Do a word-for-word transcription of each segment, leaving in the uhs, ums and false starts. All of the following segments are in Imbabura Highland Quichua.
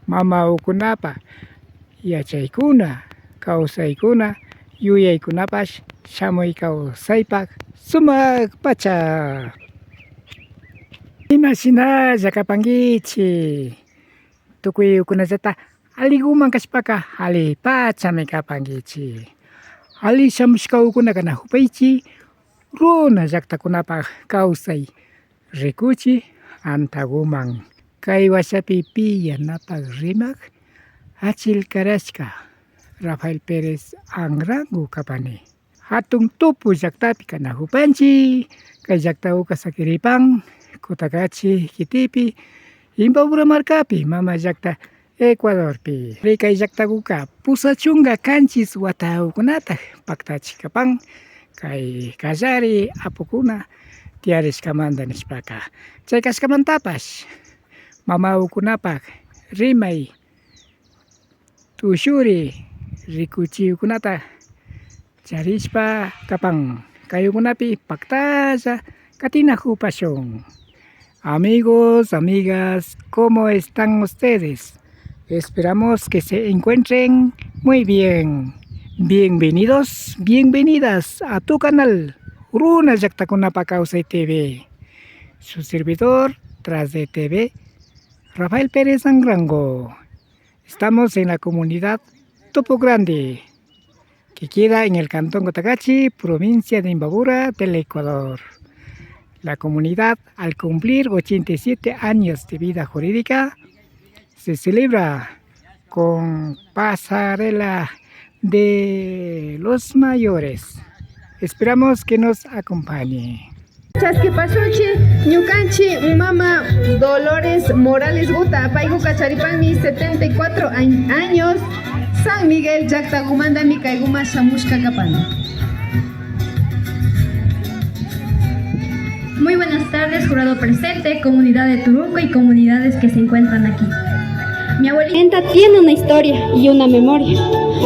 Mamakukunapa yachaykuna, kawsaykuna, yuyaykunapash shamuy kawsaypak sumak pacha. Imashinalla kapankichik, tukuykunallata alliguman kashpaka allipachami kapankichik. Alli shamushkakunaka kanajupaychik runa llaktakunapak kawsay rikuchik antaguman. Kay washapi pi yanapak rimak achil karashka Rafael Pérez Anrango kapani. Hatun Tupu llaktapi kanajupanchik, kay llaktakuka sakiripan Cotacachi kitipi, Imbabura markapi, mama llakta Ecuadorpi. Kay llaktakuka pusak chunka kanchis watakukunata paktachik kapan, kay kallari apukuna tiyarishkamanta nishpaka. Chay kashkamantapash mamakukunapak rimay tushuri rikuchikukunata charishpa kapan. Kaykunapi paktalla katinajupashun. Amigos, amigas, ¿cómo están ustedes? Esperamos que se encuentren muy bien. Bienvenidos, bienvenidas a tu canal Runa Llaktakunapak Kawsay T V. Su servidor, tras de T V, Rafael Pérez Anrango. Estamos en la comunidad Tupu Grande, que queda en el cantón Cotacachi, provincia de Imbabura del Ecuador. La comunidad, al cumplir ochenta y siete años de vida jurídica, se celebra con pasarela de los mayores. Esperamos que nos acompañe. Chaskipashunchik ñukanchik mama Dolores Morales Guta, paykuka charipanmi setenta y cuatro añ-, años, San Miguel llaktakumantami kaykuma shamushka kapani. Muy buenas tardes, jurado presente, comunidad de Turuco y comunidades que se encuentran aquí. Mi abuelita tiene una historia y una memoria.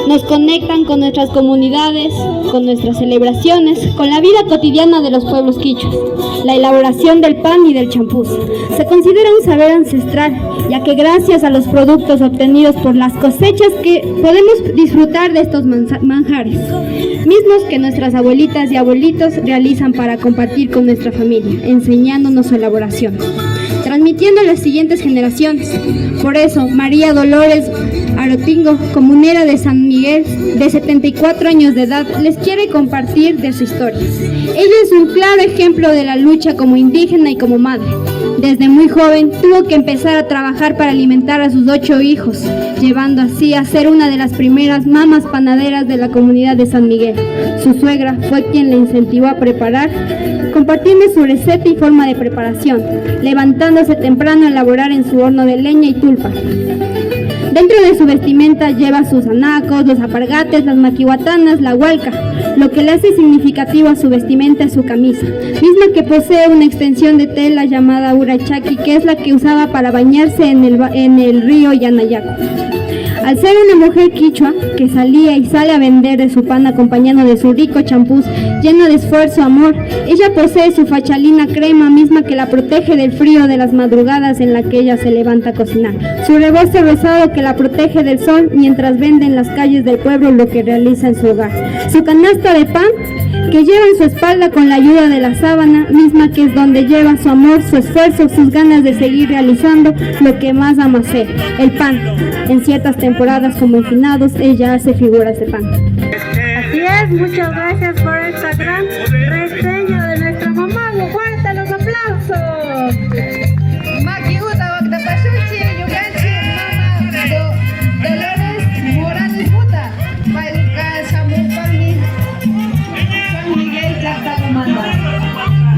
Nos conectan con nuestras comunidades, con nuestras celebraciones, con la vida cotidiana de los pueblos quichuas. La elaboración del pan y del champús se considera un saber ancestral, ya que gracias a los productos obtenidos por las cosechas que podemos disfrutar de estos manza-, manjares, mismos que nuestras abuelitas y abuelitos realizan para compartir con nuestra familia, enseñándonos su elaboración, transmitiendo a las siguientes generaciones. Por eso, María Dolores Arotingo, comunera de San Miguel, de setenta y cuatro años de edad, les quiere compartir de su historia. Ella es un claro ejemplo de la lucha como indígena y como madre. Desde muy joven tuvo que empezar a trabajar para alimentar a sus ocho hijos, llevando así a ser una de las primeras mamas panaderas de la comunidad de San Miguel. Su suegra fue quien le incentivó a preparar, compartiendo su receta y forma de preparación, levantándose temprano a elaborar en su horno de leña y tulpa. Dentro de su vestimenta lleva sus anacos, los apargates, las maquihuatanas, la hualca, lo que le hace significativo a su vestimenta es su camisa, misma que posee una extensión de tela llamada urachaki, que es la que usaba para bañarse en el ba-, en el río Yanayacu. Al ser una mujer quichua que salía y sale a vender de su pan acompañado de su rico champús lleno de esfuerzo, amor, ella posee su fachalina crema, misma que la protege del frío de las madrugadas en la que ella se levanta a cocinar. Su rebozo rosado que la protege del sol mientras vende en las calles del pueblo lo que realiza en su hogar. Su canasta de pan que lleva en su espalda con la ayuda de la sábana, misma que es donde lleva su amor, su esfuerzo, sus ganas de seguir realizando lo que más ama hacer, el pan. En ciertas temporadas, como en finados, ella hace figuras de pan. Así es, muchas gracias por esta gran reseña de nuestra mamá. Fuerte los aplausos. Makiuta waktapashunchik, ñukanchik mama Do-, Dolores Morales Guta. Payka shamupanmi San Miguel llaktakumanta.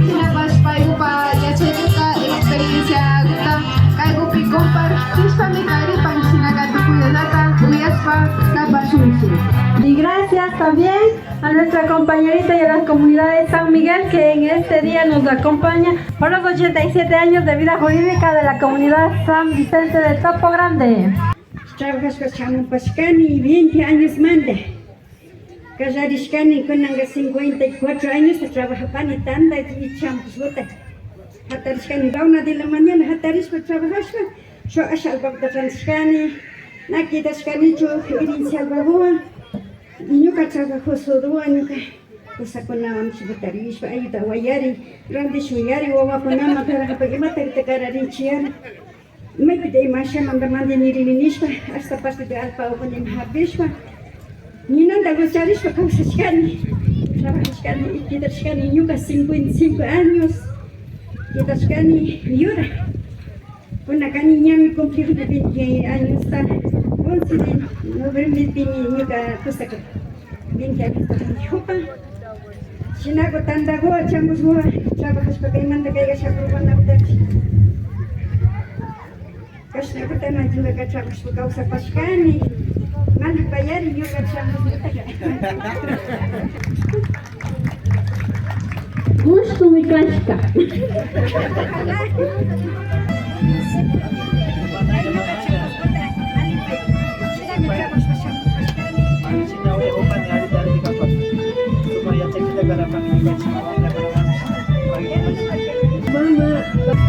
Shinapash paykupa yachaykuta, experienciakuta kaykupi compartishpami karipan, shinaka tukuyllata uyashpa kapashunchik. Y gracias también a nuestra compañerita y a las comunidades San Miguel que en este día nos acompaña por los ochenta y siete años de vida jurídica de la comunidad San Vicente de Topo Grande. Trabajashpa shamupashkani veinte añosmanta. Kallarishkani, kunanka cincuenta y cuatro añosta trabajapani, tanta y champuskuta. Hatarishkani, la una de la mañana hatarishpa trabajashpa, Shuk asha allpakuta rantishkani, na kidashkanichu herencia allpakuwan. Y ñuka trabajo sudowan, ñuka kusakunawan shukta tarishpa, ayuda wayari, rantishun yari, wawakunaman trabajapa imata kararinchi yari. Maypita ima ashamanta mandi nirini nishpa, hasta parte de allpa ukuni hapishpa, ninanta lucharishpa kawsashkani, trabajashkani y quedashkani ñuka cincuenta y cinco años, quedashkani viuda. Kunakani ñami cumplirka veinte añosta, once de noviembrepimi ñuka kusaka veinte añosta cumplijupan. Shinaku tantakuwa chamuskuwa trabajashpa kaymanta kayka shakurkuna utachi. Kashnakuta ñuka trabajashpa kawsapashkani. Mana payari ñuka chamuskuta. Gustumi kashka.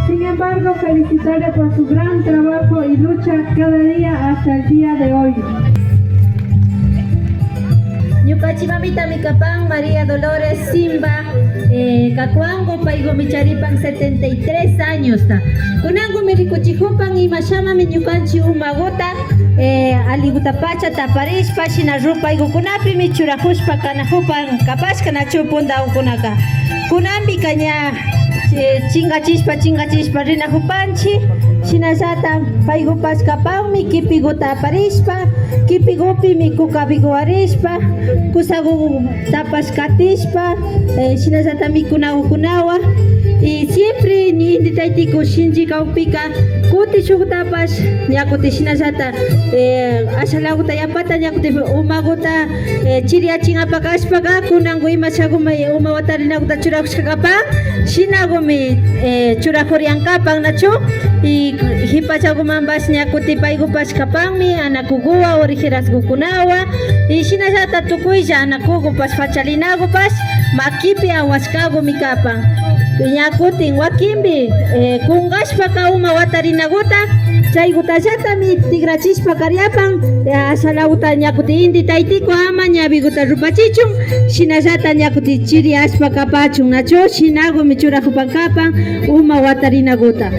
Sin embargo, felicitarle por su gran trabajo y lucha cada día hasta el día de hoy. Ñukachi mamitami kapan María Dolores Simba, eh, Cacuango, paykumi charipan setenta y tres añosta. Kunankumi rikuchijupan imashamami ñukanchi umaguta, eh, aliguta pacha taparishpa, shina rupaygukunapimi churajushpa kanajupan kapashka nachu pundagukunaka. Kunanpika ña, eh, chingachishpa, chingachishpa rinajupanchi, shinallata paygupash kapanmi kipiguta aparishpa, kipigupimi kukabigu arishpa, kusagutapash katishpa, eh, shinallata mikunagukunawan, y siempre ña inti taytiku shinchi kawpika kuti shuktapash, ña kuti shinallata, eh, ashalaguta yapata, ña kuti umaguta, eh, chiriyachin apakashpaka, kunangu imashagumi uma watarinaguta churajushka kapan, shinagumi, eh, churajurian kapan nachu, y jipachagumanpash ña kuti paygupash kapanmi, anakuguwan, orejerasgukunawan, y shinallata tukuylla anakugupash, fachalinagupash, makipi awashkagumi kapan. Ña kutin wakinpi, eh, kungashpaka uma watarinaguta, chaygutallatami tikrachishpa kariapan, eh, ashalaguta ña kutin inti taytiku ama ñawiguta rupachichun, shinallata ña kutin chiriyashpa kapachun, nachu, shinagumi churajupan kapan uma watarinaguta.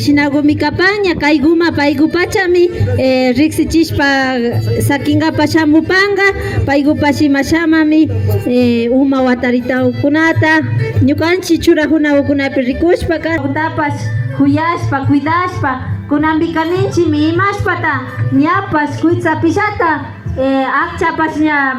Shinagumi kapan ña kayguma paygupachami, eh, riksichishpa sakinkapak shamupanka, paygupash imashamami, eh, uma watarinagukunata ñukanchi churajunagukunapi rikushpaka, tapash juyashpa, cuidashpa, kunanpika ninchimi imashpata ñapash kuytsapillata, eh, akchapash ña,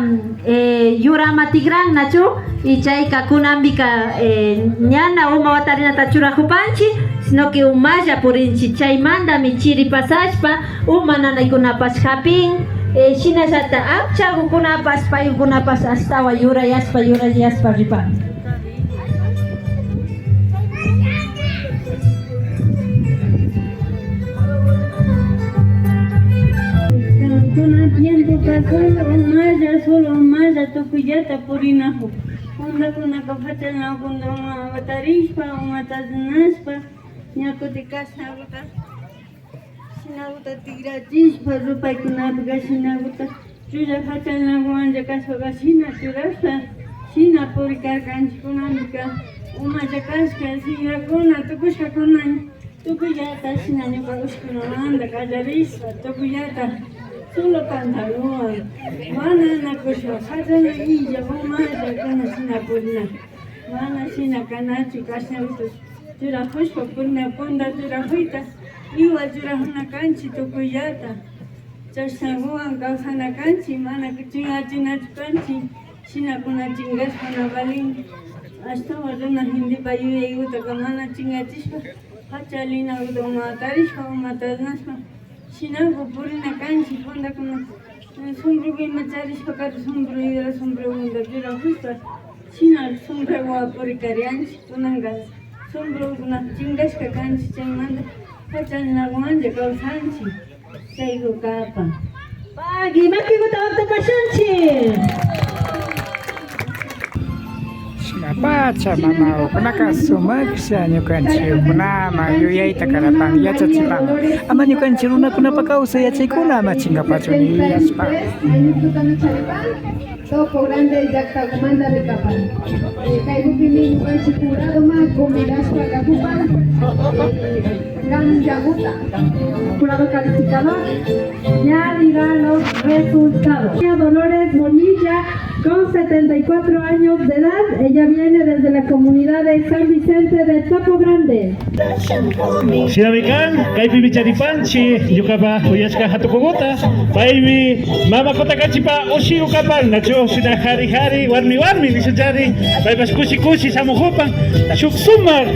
eh, yurama tikran nachu, y chayka kunanpika, eh, ñana uma watarinata churajupanchi, sino que umalla purinchi, chaymantami chiri pasashpa, uma nanaykunapash japin, eh, shinallata akchagukunapash, paykunapash ashtawan yurayashpa, yurayashpa ripan. Kunan tiempoka solo umalla, solo umalla tukuyllata purinajun. Pundakunaka fachalinagukunata watarishpa, umata rinashpa, ña kuti kashnaguta, shinaguta tikrachishpa, rupaykunapika shinaguta chulla fachalinaguwanlla kashpaka shina churashpa, shina purikarkanchik. Kunanpika umalla kashka, sillakuna tukushkakuna, tukuyllata shina ñuka ushkunamanta kallarishpa, tukuyllata solo pantalonwan, mana anakushpa, fachalina illa umalla kuna shina purina. Mana shina kanachu, kashnaguta churajushpa purina, punda churajuyta, igual churajuna kanchik tukuyllata. Chashnaguwan kawsana kanchik, mana chingachinachu kanchik, shinakuna chingashpa na valin. Ashtawan runa gentepa yuyaygutaka mana chingachishpa, fachalinaguta uma watarishpa, umata rinashpa, shinagu purina kanchik, pundakuna. Sombrero ima charishpa kari, sombrero, yura sombrerokunata churajushpa, shina sombrero purikarianchik. Kunanka sombrerokuna chingashka kanchik, chaymanta fachalinaguwanlla kawsanchik. Chaygu kapan. Pagui, makiguta waktapashunchik. Pacha mamakunaka sumaklla ñukanchikkunaman yuyayta karapan, yachachipan, ama ñukanchik runakunapa kawsay yachaykuna ama chinkapachu niyashpa. Topo Grande llaktakumanta rikapan. Eh, kaykupimi ñukanchik juradoman convidashpa kakupan. Eh, ganllakuta. Jurado calificador ya dirá los resultados. Dolores Bonilla, con setenta y cuatro años de edad, ella viene desde la comunidad de San Vicente de Topo Grande. Shinami kan, kaypimi charipanchik ñukapa uyashka hatukukuta. Paymi mama Kutakachipa ushiku kapan, nachu, shina kari kari, warmi warmi nishunchari. Paypash kushi kushi shamukupan. Shuk sumak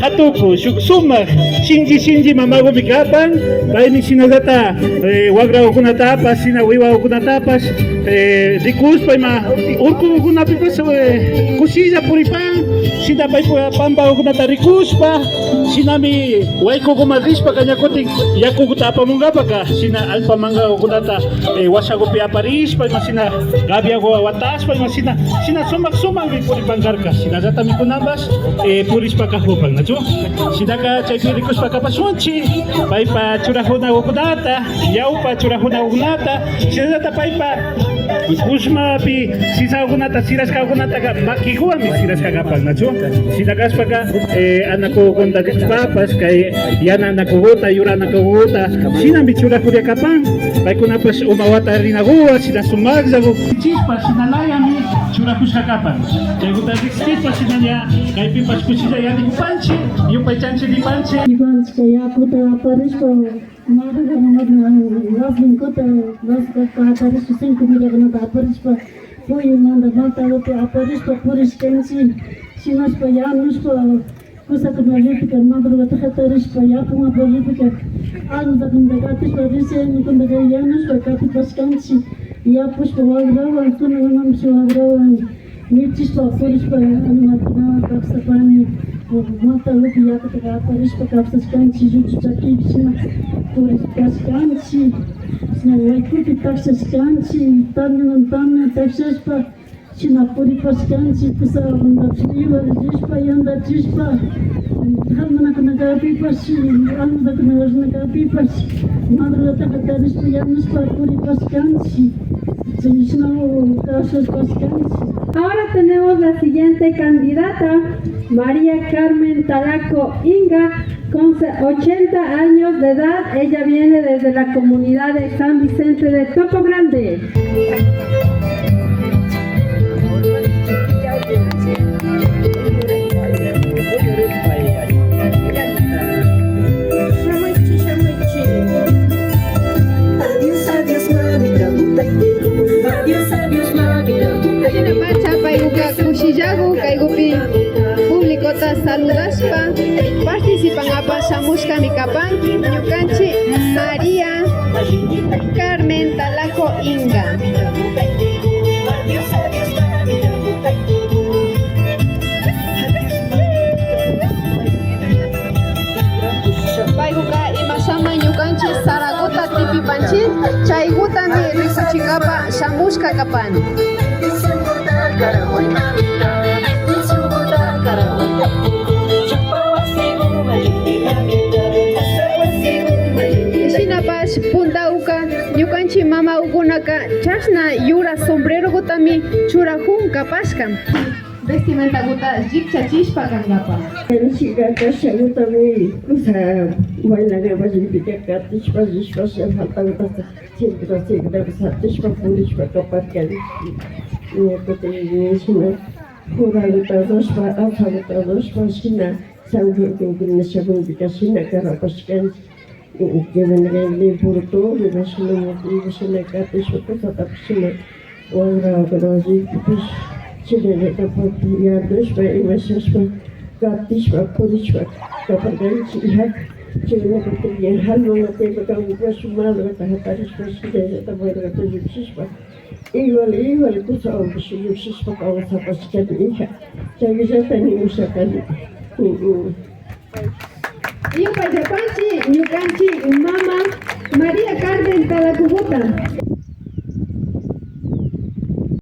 hatuku, shuk sumak shinchi shinchi mamakumi kapan. Paymi shinallata, eh, wakrakukunatapash, shina wiwakukunatapash, eh, rikushpa ima urkukunapipash, eh, kushilla puripan. Shina paypa pampakukunata rikushpa, shinami waykukuman rishpa kaña kutin yakukuta apamunkapaka, shina allpa mankakukunata, eh, washakupi aparishpa, imashina gaviaku watashpa, imashina, shina sumak sumakmi puripan karka. Shinallata mikunanpash, eh, purishpa kakupan, nachu? Shinaka chaypi rikushpa kapashunchik paypa churakunakukunata, ñawpa churakunakukunata, shinallata paypa kushmapi sisakukunata, sirashkakunataka makikuwanmi sirashka kapan, nachu? Shina kashpaka, eh, anakukunata rikushpapash, kay yana anakukuta, yura anakukuta, shinami churakurka kapan. Paykunapash uma wata rinakuwan, shina sumakllaku. Chishpa, shinalayami churakushka kapan. Chaykuta riksichishpa, shinalla, kaypipash kushilla yanikupanchik, yupaychanchik nipanchik. Ñukanchik yakuta aparishpa, Madrugada wasinkuta, wasinkuta aparishpa, cinco millakunata aparishpa, puyumanta matagupi aparishpa purishkanchik. Shinashpa yanushpa, kusakunallapika madrugata hatarishpa, yapun aparishpaka, almadakunata katishpa, recién ñukunataka yanushpa katipashkanchik. Yapushpa wakrawan, kunakunamanpish wakrawan. Michishpa purishpa animalkunawan kawsapani, matagupi yakuta aparishpa kawsashkanchik, lluchu chakipi shina puripashkanchik, shina waykupi takshashkanchik, tamyaman tamya takshashpa shina puripashkanchik, kusakunapish igual rishpa yantachishpa, almanakunakapipash, almanakunakapipash madrugataka tarishpa yanushpa puripashkanchik. Ahora tenemos la siguiente candidata, María Carmen Talaco Inga, con se- ochenta años de edad. Ella viene desde la comunidad de San Vicente de Topo Grande. Adiós, adiós, mamita, adiós, adiós, mamita. Shinapacha paykuka kushillaku kaykupi publicota saludashpa participankapak shamushkami kapan ñukanchik María Carmen Talaco Inga. Paykuka imashama ñukanchik sarakuta tipipanchik, chaykutami rikuchikapa shamushka kapani. Shinapash puntawka ñukanchik mamakukunaka chashna yura sombrerokutami churakun kapashka. Vestimendakuta llikchachishpa kankapa. Shina kashkakutami kusa bailakapa llipika katishpa rishpa, shina faltakutaka siempre siempre satishpa purishpa kaparkani. Ña kutin shina juraguta rushpa, asaguta rushpa, shina San Joaquín nishakunpika shina karapashkanchik. Tienen que venir por todo, imashina motivo, shina katishpa kusatapish shina wakrakunawan rikupish, shinallata yanushpa, imashashpa, katishpa, purishpa kaparkanchik, hak, chaymi kutin ña jalmamantaka kankupash madrugata hatarishpa, shinallata madrugata llukshishpa, igual, igual kusawanpish llukshishpa kawsapashkani, hija, chayllata nimushakani. Yupaychapanchik ñukanchik mama María Carmen Talacoguta.